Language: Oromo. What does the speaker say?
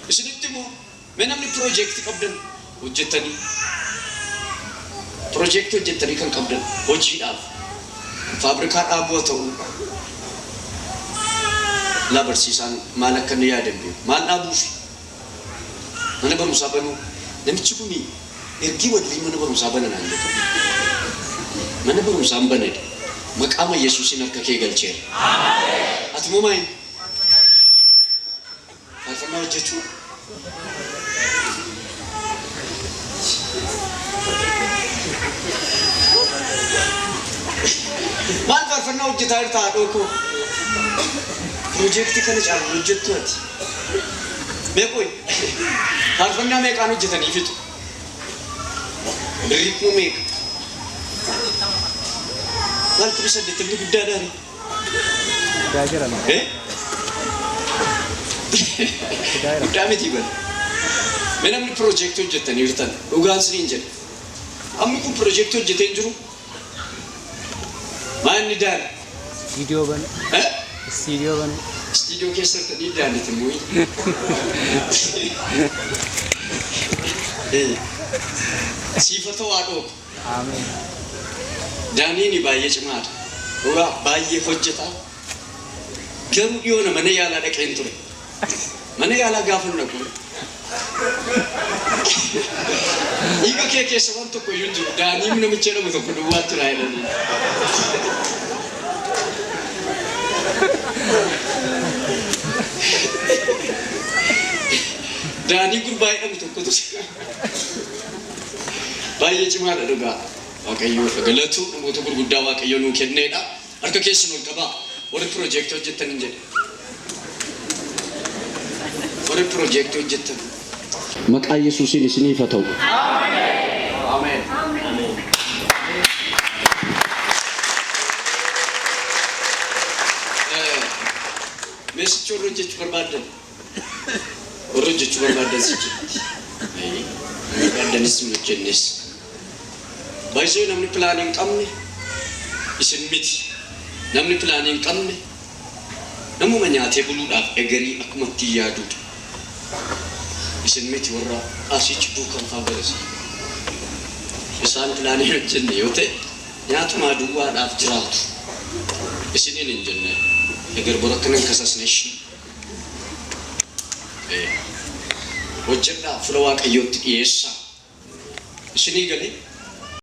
Isinitti immoo mee namni piroojeektii qabdan hojjettanii, piroojeektii hojjettanii kan qabdan hojiidhaaf faabrikaa dhaabuu haa ta'u, laa barsiisaan maal akka inni yaadan beeku. Maal dhaabuufi? Mana barumsaa banuu. Namichi kun ergii wadlii mana barumsaa bana naan jedhe. Mana barumsaan banedha. Maqaama Yesuusiin harka kee galcheera. Ati immoo maayin? Faarfannaa hojjechuu? Maal faarfannaa hojjetaa jirta haadhoo koo? Piroojeektii kana caalu hin hojjettu ati. Mee qoy, faarfannaa meeqaan hojjetanii fixu? Birrii kuma meeqa? Maal 80,000 guddaa daaree? Guddaa jira no. Eh? Guddaa jira. Guddaa miti bara. Mee namni piroojeektii hojjettanii jirtan dhugaan isiniin jedha. Ammi kun piroojeektii hojjetee hin jiru. Maa inni daani? Istiidiyoo banu. Eh? Istiidiyoo banu. Istiidiyoo keessa jirtanii daaniti immoo. Siifa ta'u haadhoo ko. Ameen. Daaniini baay'ee cimaadha. Dhugaa baay'ee hojjeta. Garuu dhiyoona mana yaalaa dhaqeen ture. Mana yaalaa gaafa dhaqu dhiiga kee keessa waan tokko iyyuu hin jiru. Daaniin namicha jedhamu tokko duwwaa jira jedhanii. Daanii gurbaa jedhamu tokkotu baay'ee cimaadha dhugaa. Waaqayyoof galatu, namoota gurguddaa Waaqayyo nuu kenneedha. Harka keessan ol qabaa. Warri piroojeektii hojjettan hin jedhe. Warri piroojeektii hojjettan. Maqaa Yesuusiin isiniif haa ta'u. Ameen. Meesichi warri hojjechuu barbaaddan. Warri hojjechuu barbaaddan sichi. Barbaaddanis hin hojjennes. Baay'isee namni pilaanii hin qabne isin miti. Namni pilaanii hin qabne namuma nyaatee buluudhaaf egerii akkuma ittiin yaaduudha. Isin miti warra asichi duukan faa garasi. Isaan pilaanii hin hojjenne yoo ta'e nyaatumaa duwwaadhaaf jiraatu. Isiniin hin jenne, eger bor akka nan kasasne ishii. Hojjedhaa, fuula Waaqayyootti dhiyeessaa. Isinii galee?